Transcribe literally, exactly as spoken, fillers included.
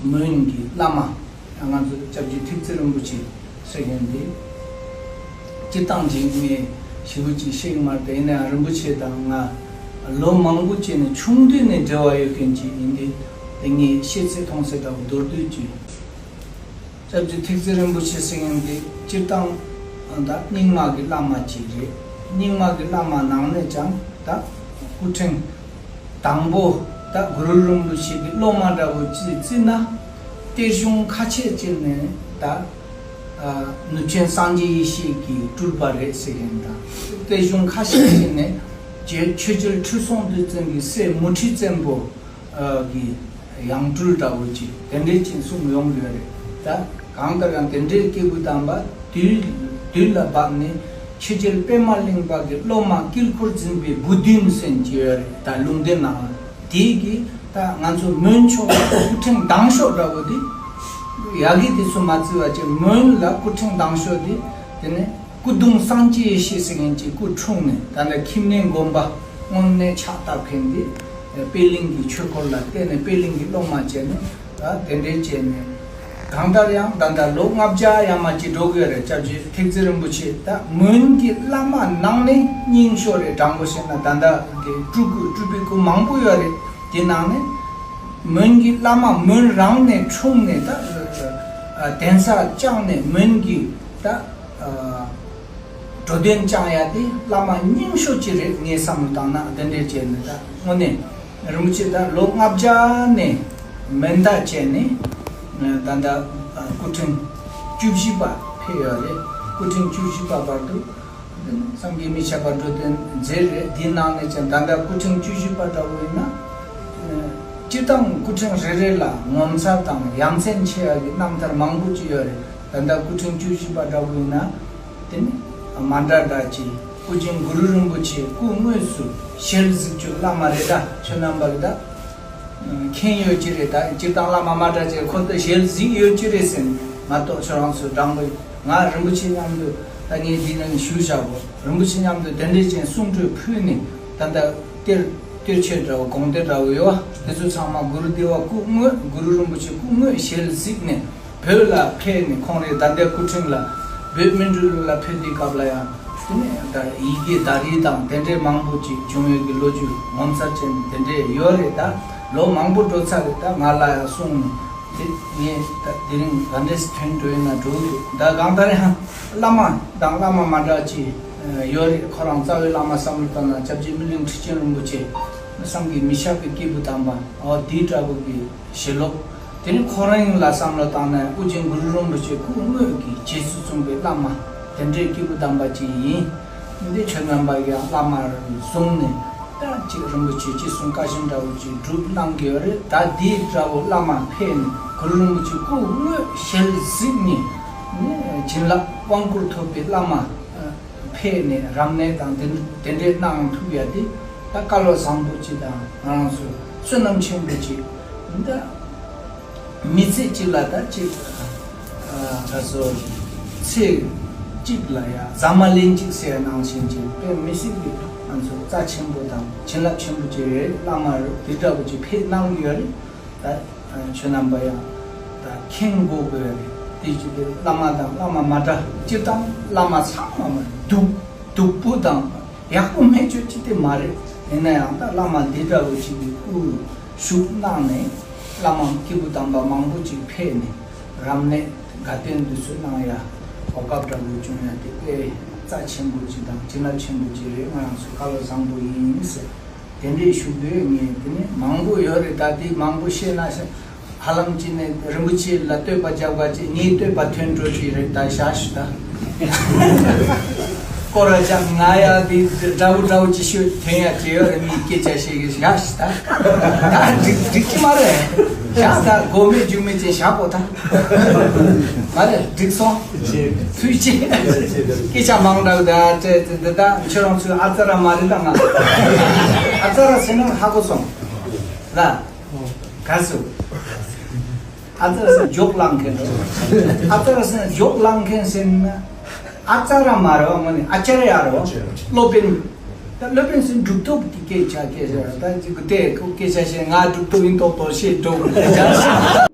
མོན་གྱི་བླ་མ། ང་ཚོ་སྐྱབས་རྗེ་ཐེག་ཆེན་རིན་པོ་ཆེ་ཟེར་མཁན་དེ། སྤྱིར་བཏང་ཅིག་ངས་ཞེ་པོ་ཅིག་བཤད་ཀྱི་མ་རེད། དེ་ཡིན་ནའང་རིན་པོ་ཆེ་དང་ང་ལོ་མང་པོ་བྱས་ནས་ཆུང་དུས་ནས་འབྲེལ་བ་ཡོད་མཁན་ཅིག་ཡིན་དུས། དེ་ངས་ཤེས་ཚད་མཐོང་ཚད་འདྲ་བོ་མདོར་བསྡུས་ཅིག་སྐྱབས་རྗེ་ཐེག་ཆེན་རིན་པོ་ཆེ་ཟེར་མཁན་དེ་སྤྱིར་བཏང་ད་རྙིང་མ་གི་བླ་མ་ཅིག་རེད། རྙིང་མ་གི་བླ་མ་ནང་ནས་ཀྱང་ད་སྐུ་ཕྲེང་དང་པོ་ད་གུ་རུ་རིན་པོ་ཆེ་གི་སློབ་མ་འདྲ་བོ་ཅིག་བརྩིས་ན། གཏེར་གཞུང་ཁ་ཤས་ཅིག་ནས་ད་ནུབ་ཆེན་སངས་རྒྱས་ཡེ་ཤེས་ཀྱིས་སྤྲུལ་པ་རེད་ཟེར་མཁན་དང་། གཏེར་གཞུང་ཁ་ཤས་ཅིག་ནས་རྗེ་ཆོས་རྒྱལ་ཁྲི་སྲོང་ལྡེ་བཙན་གྱི་སྲས་མུ་ཁྲི་བཙན་པོ་གི་ཡང་སྤྲུལ་འདྲ་བོ་ཅིག་དེ་འདྲས་ཅིག་གསུངས་ཡོང་གི་ཡོད་རེད། ད་གང་ལྟར་ཡང་དེ་འདྲའི་སྐྱེས་བུ་དམ་པ་དུས་དུས་ལ་བབས་ནས་ཆོས་རྒྱལ་པདྨ་གླིང་པ་གི་སློབ་མ་དཀྱིལ་འཁོར་འཛིན་པའི་བུ་བདུན་ཟེར་གྱི་ཡོད་རེད། ད་ལུང་བསྟན་ནང་དེའི་གི་ད་ང་ཚོ་མོན་ཕྱོགས་ལ་སྐུ་ཕྲེང་དང་ཤོས་འདྲ་བོ་དེ་ཡ་གི་དེ་ཚོ་མ་བརྩི་བ་བྱས། མོན་ལ་སྐུ་ཕྲེང་དང་ཤོས་དེ་དེ་ནས་སྐུ་གདུང་སངས་རྒྱས་ཡེ་ཤེས་ཟེར་མཁན་གྱི་སྐུ་འཁྲུངས་ནས། ད་ལྟ་ཁྱིམ་ནས་དགོན་པ་དངོས་གནས་ཕྱག་བཏབ་མཁན་དེ་པད་གླིང་གི་ཆོས་འཁོར་ལ་བརྟེན་ནས་པད་གླིང་གི་སློབ་མ་བྱས་ནས། ད་དེ་འདྲའི་བྱས་ནས་གང་ལྟར་ཡང་ད་ལྟ་ལོ་ལྔ་བརྒྱ་ཡར་མར་ཅིག་འགྲོ་གི་ཡོད་རེད། སྐྱབས་རྗེ་ཐེག་ཆེན་རིན་པོ་ཆེ་ད་མོན་གྱི་བླ་མ་ནང་ནས་རྙིང་ཤོས་རེད། དྲང་པོ་བཤད་ན་ད་ལྟ་གི་སྤྲུལ་སྐུ་སྤྲུལ་པའི་སྐུ་མང་པོ་ཡོད་རེད། དེ་ནང་ནས་མོན་གྱི་བླ་མ་མོན་རང་ནས་འཁྲུངས་ནས། ད་གདན་ས་བསྐྱངས་ནས་མོན་གྱི་ད་འགྲོ་དོན་བསྐྱངས་ཡ་དེ་བླ་མ་རྙིང་ཤོས་ཅིག་རེད། ངས་བསམ་བློ་བཏང་ན་དེ་འདྲའི་བྱས་ནས། ད་དངོས་གནས་རིན་པོ་ཆེ་ད་ལོ་ལྔ་བརྒྱ་ནས་མེ་མདའ་བྱས་ནས་ད་ལྟ་སྐུ་ཕྲེང་བཅུ་བཞི་པ་ཕེབས་ཡོད་རེད། སྐུ་ཕྲེང་བཅུ་བཞི་པ་བར་དུ་བསམ་གྱིས་མི་ཁྱབ་པ་འགྲོ་དོན་མཛད་རེད། དེའི་ནང་ནས་ཀྱང་ད་ལྟ་སྐུ་ཕྲེང་བཅུ་བཞི་པ་འདྲ་བོ་ཡིན་ན། སྤྱིར་བཏང་སྐུ་ཕྲེང་རེ་རེ་ལ་ངོ་མཚར་དང་ཡ་མཚན་ཆེ་བ་གི་རྣམ་ཐར་མང་པོ་ཅིག་ཡོད་རེད། ད་ལྟ་སྐུ་ཕྲེང་བཅུ་བཞི་པ་འདྲ་བོ་ཡིན་ན། དེ་ནི་མ་འདྲ་འདྲ་ཅིག་ཨོ་རྒྱན་གུ་རུ་རིན་པོ་ཆེ་སྐུ་དངོས་སུ་ཞལ་གཟིགས་རྒྱུ་བླ་མ་རེད། ད་ཁྱོད་རྣམ་པ་གི་ད་མཁྱེན་ཡོད་ཀྱི་རེད། ད་སྤྱིར་བཏང་བླ་མ་མ་འདྲ་ཅིག་ཁོ་ཚོ་ཞལ་གཟིགས་ཡོད་ཀྱི་རེད་ཟེར་མ་གཏོགས། ཁྱོད་རང་ཚོ་དྲང་པོ་ང་རིན་པོ་ཆེ་མཉམ་དུ་ད་ངས་འདི་ནང་ཞུ་བཞག་གོ། རིན་པོ་ཆེ་མཉམ་དུ་དེ་འདྲས་ཅན་གསུང་གྲོས་ཕུལ་ནས། ད་ལྟ་གཏེར་གཏེར་ཆོས་འདྲ་བོ་དགོངས་གཏེར་འདྲ་བོ་ཡོད་བ། དེ་ཚོ་ཚང་མ་གུ་རུ་ལྡེ་བ་སྐུ་དངོས། གུ་རུ་རིན་པོ་ཆེ་སྐུ་དངོས་ཞལ་གཟིགས་ནས། བོད་ལ་ཕེབས་ནས་ཁོང་རེ་ད་ལྟའི་སྐུ་ཕྲེང་ལ་བོད་སྨིན་གྲོལ་ལ་ཕེབས་དུས་སྐབས་ལ་ཡང་དེ་ནས་ད་ཡི་གེ་དར་རིས་དང་དེ་འདྲའི་མང་པོ་ཅིག་བྱུང་ཡོད་ཀྱི་ལོ་རྒྱུས་ངོ་མཚར་ཅན་དེ་འདྲས་ཡོད་རེད། ད་ལོ་མང་པོ་འགྲོ་ཚར་རེད། ད་ང་ལ་ཡང་གསུངས་ནས་དེ་ངས་ད་དེ་རིང་ག་འདྲས་ཐོན་འགྲོ་ཡིན་ན་འགྲོ་གི་འདུག་ད་གང་ལྟར་ཡང་བླ་མ་དང་བླ་མ་མ་འདྲ་ཅིག་ཡོད་རེད། ཁོ་རང་རྩ་བའི་བླ་མ་བསམ་བློ་བཏང་ན་སྐྱབས་རྗེ་སྨིན་གླིང་ཁྲི་ཆེན་རིན་པོ་ཆེ་བསམ་གྱིས་མི་ཁྱབ་པའི་སྐྱེས་བུ་དམ་པ། འོ་དེ་འདྲ་བོ་གི་ཞལ་སློབ། དེ་ནི་ཁོ་རང་ལ་བསམ་བློ་བཏང་ནས་ཨོ་རྒྱན་གུ་རུ་རིན་པོ་ཆེ་སྐུ་དངོས་ཀྱི་རྗེས་སུ་བཟུང་བའི་བླ་མ་དེ་འདྲའི་སྐྱེས་བུ་དམ་པ་ཅིག་ཡིན། འདི་ཁྱོད་རྣམ་པ་ཡང་བླ་མར་བཟུང་ནས་ད་ཅིག་རིན་པོ་ཆེ་ཅི་གསུང་བཀའ་བཞིན་འདྲ་བོ་ཅིག་སྒྲུབ་གནང་གི་ཡོད་རེད། ད་འདི་འདྲ་བོ་བླ་མ་ཕེབས་ནས་གུ་རུ་རིན་པོ་ཆེ་སྐུ་དངོས་ཞལ་གཟིགས་ནས་ནི་བྱིན་རླབས་དབང་བསྐུར་ཐོབ་པའི་བླ་མ། ཕེབས་ནས་རབ་གནས་དང་དེ་དེ་འདྲའི་གནང་ཐུབ་ཡ་དེ་ད་བཀའ་སློབ་བཟང་པོ་ཅིག་དང་ང་རང་ཚོ་བསོད་ནམས་ཆེན་པོ་ཅིག་ད་མི་ཚེ་གཅིག་ལ་ད་ཅིག་ད་སོ་ཚེ་གཅིག་ལ་ཡ་ཟ་མ་ལན་གཅིག་ཟེར་ནང་བཞིན་ཅིག་དཔེ་མི་སྲིད་པའི་ང་ཚོ་རྩ་ཆེན་པོ་དང་བྱིན་རླབས་ཆེན་པོ་ཅིག་རེད། བླ་མ་རེད། དེ་འདྲ་བོ་ཅིག་ཕེབས་གནང་གི་ཡོད་རེད། ད་ཁྱོད་རྣམ་པ་ཡང་ད་མཁྱེན་དགོས་དགོས་རེད། དེ་ཅི་སྟེ་བླ་མ་དང་བླ་མ་མ་འདྲ། སྤྱིར་བཏང་བླ་མ་ཚང་མ་མ་སྡུག་སྡུག་པོ་དང་ཡག་པོ་མེད་ཆོས་ཅི་སྟེ་མ་རེད། ཡིན་ན་ཡང་ད་བླ་མ་འདི་འདྲ་བོ་ཅིག་གི་སྐུ་བཞུགས་གནང་ནས་བླ་མ་སྐྱེས་བུ་དམ་པ་མང་པོ་ཅིག་ཕེབས་ནས་རབ་གནས་དགའ་སྟོན་འདི་ཚོ་གནང་ཡ་གོ་སྐབས་འདྲ་བོ་བྱུང་ཡ་དེ་དཔེ་རྩ་ཆེན་པོ་ཅིག་དང་བྱིན་རླབས་ཆེན་པོ་ཅིག་རེད། ང་རང་ཚོ་བཀའ་སློབ་བཟང་པོ་ཡིན་ཟེར། དེ་འདྲའི་ཞུ་འདོད་ངས་དེ་ནས་མང་པོ་ཡོད་རེད། ད་དེ་མང་པོ་བཤད་ན་ཧ་ལམ་ཅི་ནས་རིན་པོ་ཆེ་ལ་བསྟོད་པ་རྒྱབ་ག་ཅིག་ངའི་བསྟོད་པ་ཐོན་འགྲོ་གི་རེད། ད་བཞག་ཞུ་ད། སྐོར་ར་ཅག་ང་ཡ་དེ་འདྲ་བོ་འདྲ་བོ་ཅིག་ཤོད་ཐོན་ཡ་ཅིག་ཡོད་རེད། མིའི་སྐད་ཆ་བཤད་གི་བཞག་ཞུ་ད། ད་འགྲིག་འགྲིག་གི་མ་རེད། བཞག་ད། མགོ་མེད་རྒྱུ་མེད་ཅན་བཞག་གོ་ད། མ་རེད། འགྲིག་སོང་། ཐུགས་རྗེ་ཆེ། སྐད་ཆ་མང་དྲགས་ད་དེ་དེ་ད་ཁྱོད་རང་ཚོའི་ཨ་ཙ་ར་མ་རེད་ད། ང་ཨ་ཙ་ར་ཟེར་ན་ཧ་གོ་སོང་ལ། ག་སུ་ཨ་ཙ་ར་ཟེར་ན་འཇོག་ལང་མཁན་རེད། ཨ་ཙ་ར་ཟེར་ན་འཇོག་ལང་མཁན་ཟེར་ན་ཨ་ཙ་ར་མ་རེད་བ། དངོས་གནས་ཨ་ཙརྱ་རེད་བ། སློབ་དཔོན། ད་སློབ་དཔོན་ཟེར་སྒྲུབ་ཐབས་ཀྱི་སྐད་ཆ་སྐད་ཆ་ད་ཅིག་དེ་སྐད་ཆ་བཤད། ང་སྒྲུབ་ཐབས་ཡིན་མདོག་མདོག་བཤད་འགྲོ་དགོས་སྐད་ཆ།